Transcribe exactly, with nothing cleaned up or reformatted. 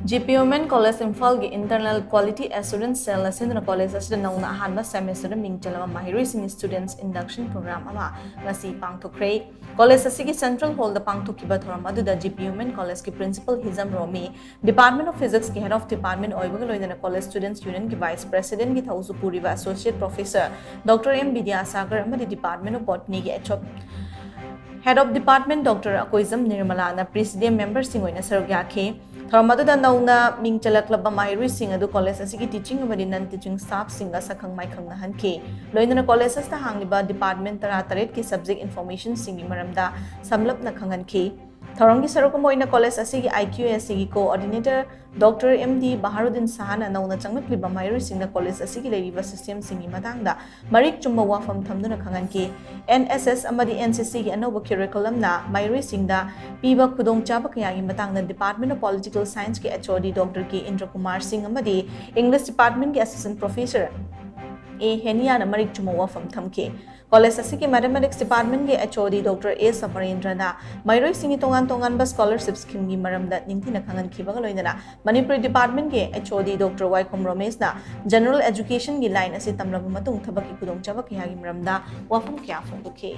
G P Women College ꯏꯝꯐꯥꯜꯒꯤ Internal Quality Assurance Cell ꯑꯁꯤꯅ college ꯑꯁꯤꯗ ꯅꯧꯅ ꯑꯍꯥꯟꯕ ꯁꯦꯃꯦꯁꯇꯔꯗ ꯃꯤꯡ ꯆꯜꯂꯕ ꯃꯍꯩꯔꯣꯏꯁꯤꯡꯒꯤ Students Induction Program ꯑꯃ ꯉꯁꯤ ꯄꯥꯡꯊꯣꯛꯈ꯭ꯔꯦ꯫ ꯀꯣꯂꯦꯖ ꯑꯁꯤꯒꯤ Central Hall ꯗ ꯄꯥꯡꯊꯣꯛꯈꯤꯕ ꯊꯧꯔꯝ ꯑꯗꯨꯗ G P Women College ꯀꯤ Principal Hijam Romi, Department of Physics ꯀꯤ Head of Department ꯑꯣꯏꯕꯒ ꯂꯣꯏꯅꯅ College Students Union ꯒꯤ Vice President ꯀꯤ ꯊꯧꯁꯨ ꯄꯨꯔꯤꯕ Associate Professor Doctor M Vidyasagar ꯑꯃꯗꯤ Department of Botany ꯒꯤ H O Head of Department Doctor Akoijam ꯅꯤꯔꯃꯂꯥꯅ Presidium member ꯁꯤꯡ ꯑꯣꯏꯅ ꯁꯔꯨꯛ ꯌꯥꯈꯤ꯫ ꯊꯧꯔꯝ ꯑꯗꯨꯗ ꯅꯧꯅ ꯃꯤꯡ ꯆꯜꯂꯛꯂꯕ ꯃꯍꯩꯔꯣꯏꯁꯤꯡ ꯑꯗꯨ ꯀꯣꯂꯦꯖ ꯑꯁꯤꯒꯤ teaching ꯑꯃꯗꯤ non teaching staff ꯁꯤꯡꯒ ꯁꯛꯈꯪ ꯃꯥꯏꯈꯪꯅꯍꯟꯈꯤ꯫ ꯂꯣꯏꯅꯅ ꯀꯣꯂꯦꯖ ꯑꯁꯤꯗ ꯍꯥꯡꯂꯤꯕ department ꯇꯔꯥꯇꯔꯦꯠꯀꯤ subject information ꯁꯤꯡꯒꯤ ꯃꯔꯝꯗ ꯁꯝꯂꯞꯅ ꯈꯪꯍꯟꯈꯤ꯫ ꯊꯧꯔꯝꯒꯤ ꯁꯔꯨꯛ ꯑꯃ ꯑꯣꯏꯅ ꯀꯣꯂꯦꯖ ꯑꯁꯤꯒꯤ I Q A C ꯒꯤ Coordinator Doctor M D ꯕꯍꯥꯔꯨꯗꯤꯟ ꯁꯍꯥꯅ ꯅꯧꯅ ꯆꯪꯂꯛꯂꯤꯕ ꯃꯍꯩꯔꯣꯏꯁꯤꯡꯗ ꯀꯣꯂꯦꯖ ꯑꯁꯤꯒꯤ ꯂꯩꯔꯤꯕ system ꯁꯤꯡꯒꯤ ꯃꯇꯥꯡꯗ ꯃꯔꯤꯛ ꯆꯨꯝꯕ ꯋꯥꯐꯝ ꯊꯝꯗꯨꯅ ꯈꯪꯍꯟꯈꯤ꯫ N S S ꯑꯃꯗꯤ N C C ꯒꯤ ꯑꯅꯧꯕ curriculum ꯅ ꯃꯍꯩꯔꯣꯏꯁꯤꯡꯗ ꯄꯤꯕ ꯈꯨꯗꯣꯡꯆꯥꯕ ꯀꯌꯥꯒꯤ ꯃꯇꯥꯡꯗ Department of Political Science ꯀꯤ H O D Doctor K ꯏꯟꯗ꯭ꯔꯀꯨꯃꯥꯔ ꯁꯤꯡ ꯑꯃꯗꯤ English Department ꯀꯤ Assistant Professor A ꯍꯦꯅꯤꯌꯥꯅ ꯃꯔꯤꯛ ꯆꯨꯝꯕ ꯋꯥꯐꯝ ꯊꯝꯈꯤ꯫ ꯀꯣꯂꯦꯖ ꯑꯁꯤꯒꯤ Mathematics Department ꯀꯤ H O D Doctor A ꯁꯃꯔꯦꯟꯗ꯭ꯔꯅ ꯃꯍꯩꯔꯣꯏꯁꯤꯡꯒꯤ ꯇꯣꯉꯥꯟ ꯇꯣꯉꯥꯟꯕ scholarship scheme ꯒꯤ ꯃꯔꯝꯗ ꯅꯤꯡꯊꯤꯅ ꯈꯪꯍꯟꯈꯤꯕꯒ ꯂꯣꯏꯅꯅ Manipuri Department ꯀꯤ H O D Doctor ꯋꯥꯏꯈꯣꯝ ꯔꯣꯃꯦꯁꯅ general education ꯒꯤ line ꯑꯁꯤ ꯇꯝꯂꯕ ꯃꯇꯨꯡ ꯊꯕꯛꯀꯤ ꯈꯨꯗꯣꯡꯆꯥꯕ ꯀꯌꯥꯒꯤ ꯃꯔꯝꯗ ꯋꯥꯐꯝ ꯀꯌꯥ ꯐꯣꯡꯗꯣꯛꯈꯤ꯫